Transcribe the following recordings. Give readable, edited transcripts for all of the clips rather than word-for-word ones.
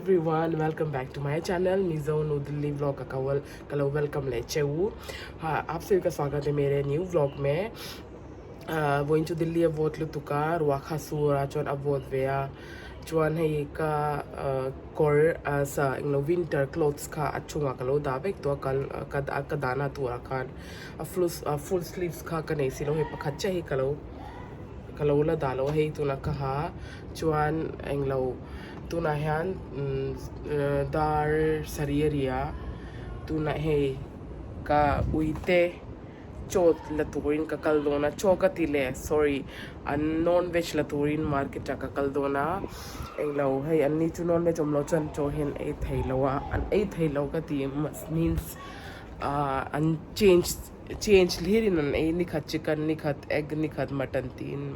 Everyone welcome back to my channel Mizo nu Delhi vlog ka kawal ka lo welcome leh che u ha aap sabhi ka swagat hai mere new vlog mein vawiin chu Delhi a vawt lutuk a ruah kha sur a chuan a vawt ve a chuan hei ka kawr sa englo winter clothes kha a chungah ka lo dah vek tawh a kal ka ka dahna turah khan a full sleeves kha ka nei silo hei pakhat chiah hi ka lo ka lo la dah lo a hei tunah ka ha chuan englo Tunah hian dar sarih a ri a, tunah hei ka uite chaw la turin ka kal dawn a, chaw ka ti leh sorry an non veg la turin market ah ka kal dawn a, englo hei an ni chu non veg awm loh chuan chaw hi an ei thei lo a, an ei thei lo ka ti means ah an change change hlir in an ei nikhat chicken nikhat egg nikhat mutton tiin.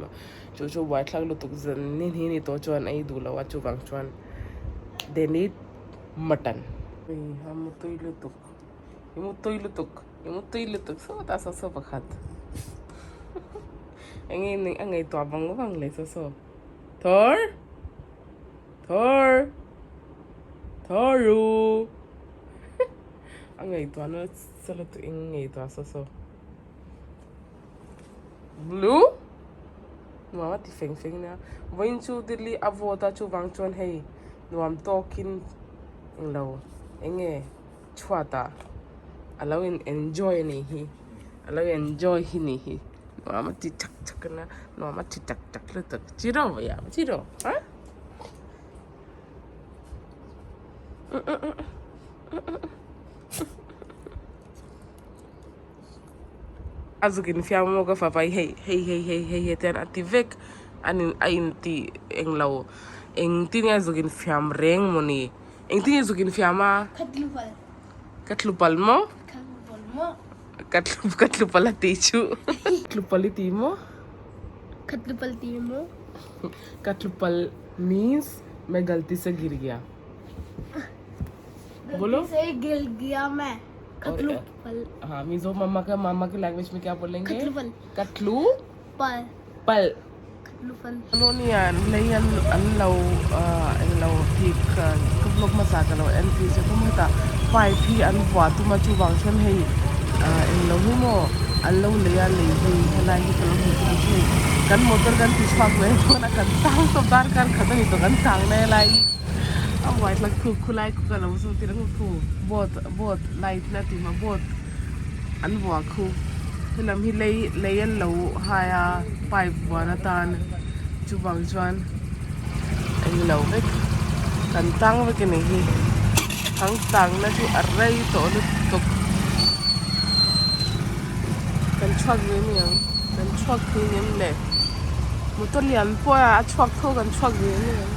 Chu chu buaithlak lutuk zan ni hnih ni tawh chuan ei duh lo a chuvang chuan they need mutton. Ui a mutui lutuk i mutui lutuk i mutui lutuk sawtah saw saw pakhat eng nge a ngaihtuah vang vang leh saw saw Thor Thor Thoru a ngaihtuah nasa lutuk eng ngaihtuah saw saw. Blue nuam a ti feng feng nia vawiin chu Delhi a vawt a chuvang chuan hei nuam tawkin englo eng nge chhuat ah a lo in enjoy a nih hi a lo enjoy hi nih hi nuam a ti thak thak a nia nuam a ti tak tak lutuk chiro ya chiro ha. A zuk in fiam maw ka fapa hi hei hei hei hei hei hei te hian a ti vek a ni a inti englo engtin nge a zuk in fiam reng mawni engtin nge zuk in fiam a ka tlupal maw ka tlu ka tlupal a tih chu tlupal i ti maw ka tlupal ti maw ka tlupal means main galti se gir gaya बोलो से गिर गया मैं खतलू पल हाँ मिजो मामा का मामा के लैंग्वेज में क्या बोलेंगे खतलू पल कटलू पल पल खतलू पल Lonian lei an an lo eng lo thik ka vlog hmasa ka lo en tir che tum hetah pipe hi an vuah tum a chuvang chuan hei eng lo hi maw an lo lei a lei hei helai hi ka lo hmu tum chu hei kan motor kan ti chhuak ve dawn a kan tang tawp darkar khat a ni tawh kan tang na helai hi a buaithlak khu khulai khu ka lo zawt tir ang khu boat boat light na tih hmel boat an vuah khu helam hi lei lei an lo hai a pipe vuan atan chuvang chuan eng lo vek kan tang vek a ni hi thang tang na chu a rei tawh lutuk kan chhuak ve mai ang kan chhuak thei ang em le motor lian pawh a chhuak tho kan chhuak ve mai ang.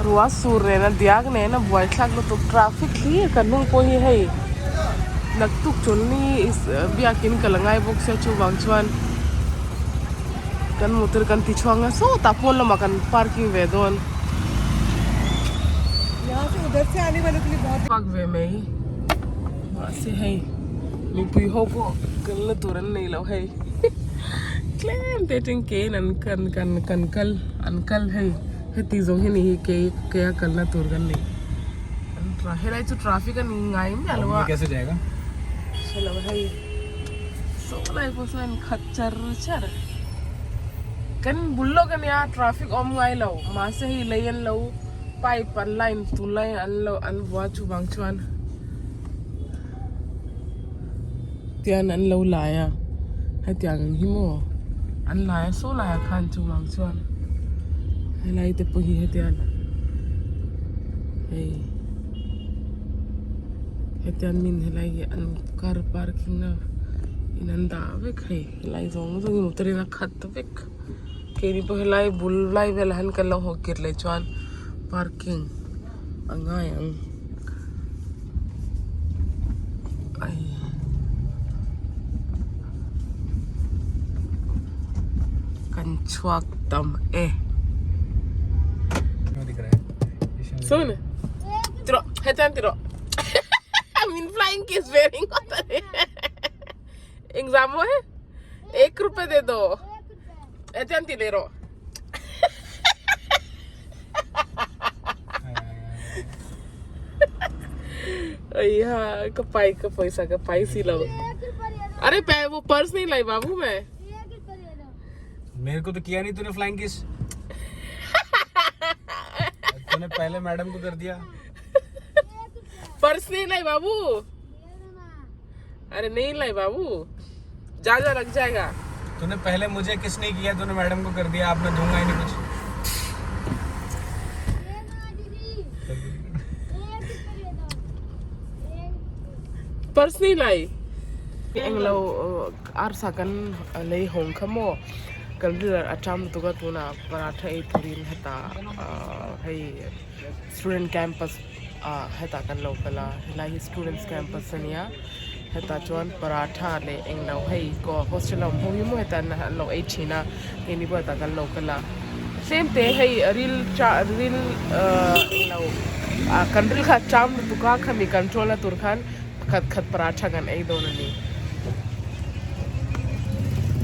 Ruah sur nen a diak nen a buaithlak lutuk traffic hlir kan hnung pawh hi hei naktuk chawlhni biakin ka la ngai bawk sia chuvang chuan kan motor kan ti chhuak nasa sawtah pawn lamah kan parking ve dawn. Park ve mai mahse hei mipui ho pawh kal na tur an nei lo hei tlem te atang kein an kan kan kan kal an kal hei heti zawng hi ni hi ke ke a kalna tur kan nei an tra helai chu traffic a ni ngai miah lo a hrelo hei saw lai pawh sawn an khat char char kan bul lawk ania traffic awm ngai lo mahse hei lei an lo pipe an line tunlai an lo an vua chuvang chuan. Tian an lo lai a hetiang ang hi maw an lai a saw laiah khan chuvang chuan helai te pawh hi hetian hei hetian min helai hi an car parking na in an dah vek hei helai zawng zawng hi motor in a khat vek keini pawh helai bul lai velah hian kan lo haw kir leh chuan parking a ngai ang. Kan chhuak tam e. Soon. Tiro, hetan tiro. Min flying kiss ve ringawt a ni. Exam ho e. Ek rupe de do. Etiang ti leh rawh. Aiha ka pai ka pawisa ka pai si lo. अरे पे वो पर्स नहीं लाई बाबू मैं मेरे को तो किया नहीं तूने फ्लाइंग किस तूने पहले मैडम को कर दिया पर्स नहीं लाई बाबू अरे नहीं लाई बाबू जा जा रख जाएगा तूने पहले मुझे किस नहीं किया तूने मैडम को कर दिया आप मैं दूंगा ही नहीं कुछ पर्स नहीं लाई englo arsa kan lei hong kha maw kan rilru a ṭam lutuk a tunah paratha ei turin heta hei student campus ah hetah kan lo kal a helai hi students campus ania hetah chuan paratha leh englo hei kaw hostel a awm ho hi maw hetah an lo ei thin a keini pawh hetah kan lo kal a tlem te hei ril cha ril englo ah kan ril kha a ṭam lutuk a khami control na tur khan Pakhat khat paratha kan ei dawn a ni.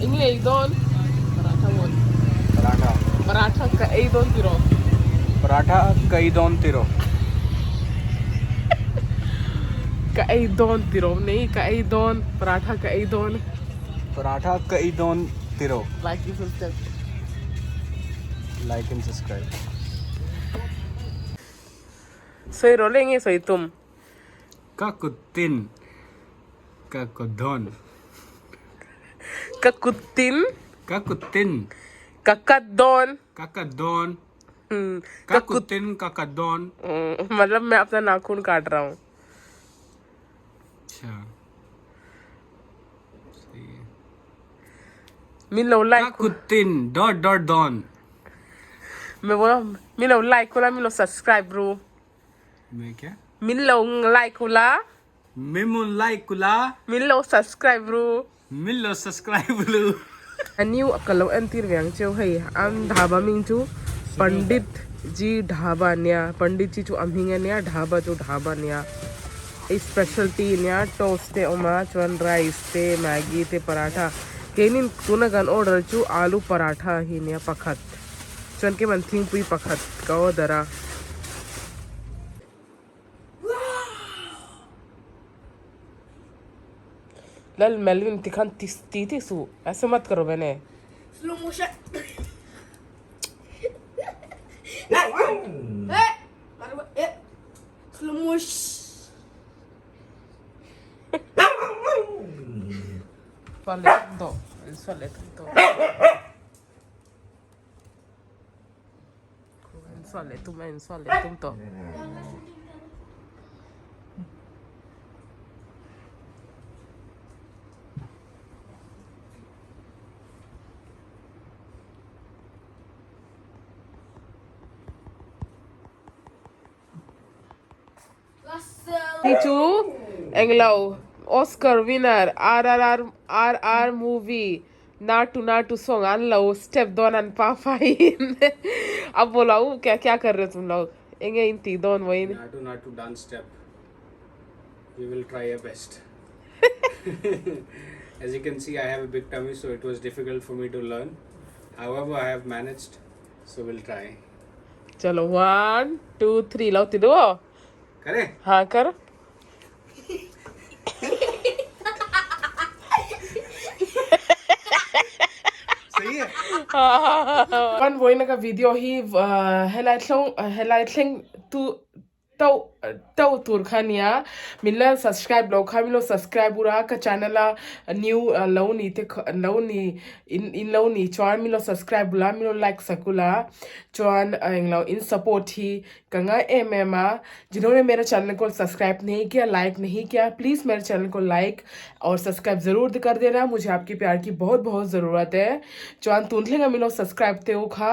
Eng nge ei dawn? Paratha maw? Paratha. Paratha ka ei dawn tiraw? Paratha ka ei dawn tiraw? Ka ei dawn tiraw nei ka ei dawn paratha ka ei dawn. Paratha ka ei dawn tiraw? Like and subscribe. Like and subscribe. Sawi rawh le nge sawi tum? Ka kuttin ka kutdawn. Ka kuttin. Ka kuttin. Ka kat dawn. Ka kat dawn. Ka kuttin ka kat dawn. मतलब मैं अपना नाखून काट रहा हूँ। अच्छा सही है। मिलो का like kuttin dot dot dawn. मैं बोला मिलो like होला मिलो subscribe bro. मैं क्या मिलो like होला मिमु लाइक कुला मिलो subscribe bro. मिलो सब्सक्राइब लू. New ka lo entir ve ang cheu hei an dhaba hming chu Pandit ji dhaba ania Pandit ji chu a hming ania dhaba chu dhaba ania hei specialty ania toast te a awm a chuan rice te maggi te paratha keinin tuna kan order chu alu paratha hi ania pakhat chuan keman thingpui pakhat ka order a. Lal Melvin tikhan ti ti suh aise mat karo bene. Slow motion. Slow motion. Hi chu englo Oscar winner RRR RR movie Naatu Naatu song an lo step dawn an pa fine a बोला उ क्या क्या कर रहे हो तुम लोग enge in ti dawn vawiin. Naatu Naatu dance step. We will try our best. As you can see, I have a big tummy, so it was difficult for me to learn. However, I have managed, so we'll try. चलो 1 2 3 lo ti duh aw. Kare? हाँ कर. सही है. Kan vawiina ka video hi helai thleng helai thleng tu tauh tauh tur kha ania min la subscribe loh kha min lo subscribe ura ka channel a new lo ni te lo ni in in lo ni chuan min lo subscribe bula min lo like sak ula chuan englo in support hi ka ngai em em a जिन्होंने मेरे channel को subscribe नहीं किया like नहीं किया please मेरे channel को लाइक और सब्सक्राइब ज़रूर कर देना मुझे आपके प्यार की बहुत बहुत ज़रूरत है chuan tun thlenga min lo subscribe te u kha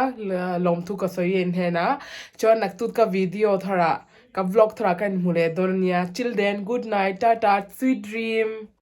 lawmthu ka sawi en hian a chuan naktut ka video thar ah ka vlog thar ah ka inhmu leh dawn ania till then good night tata sweet dream.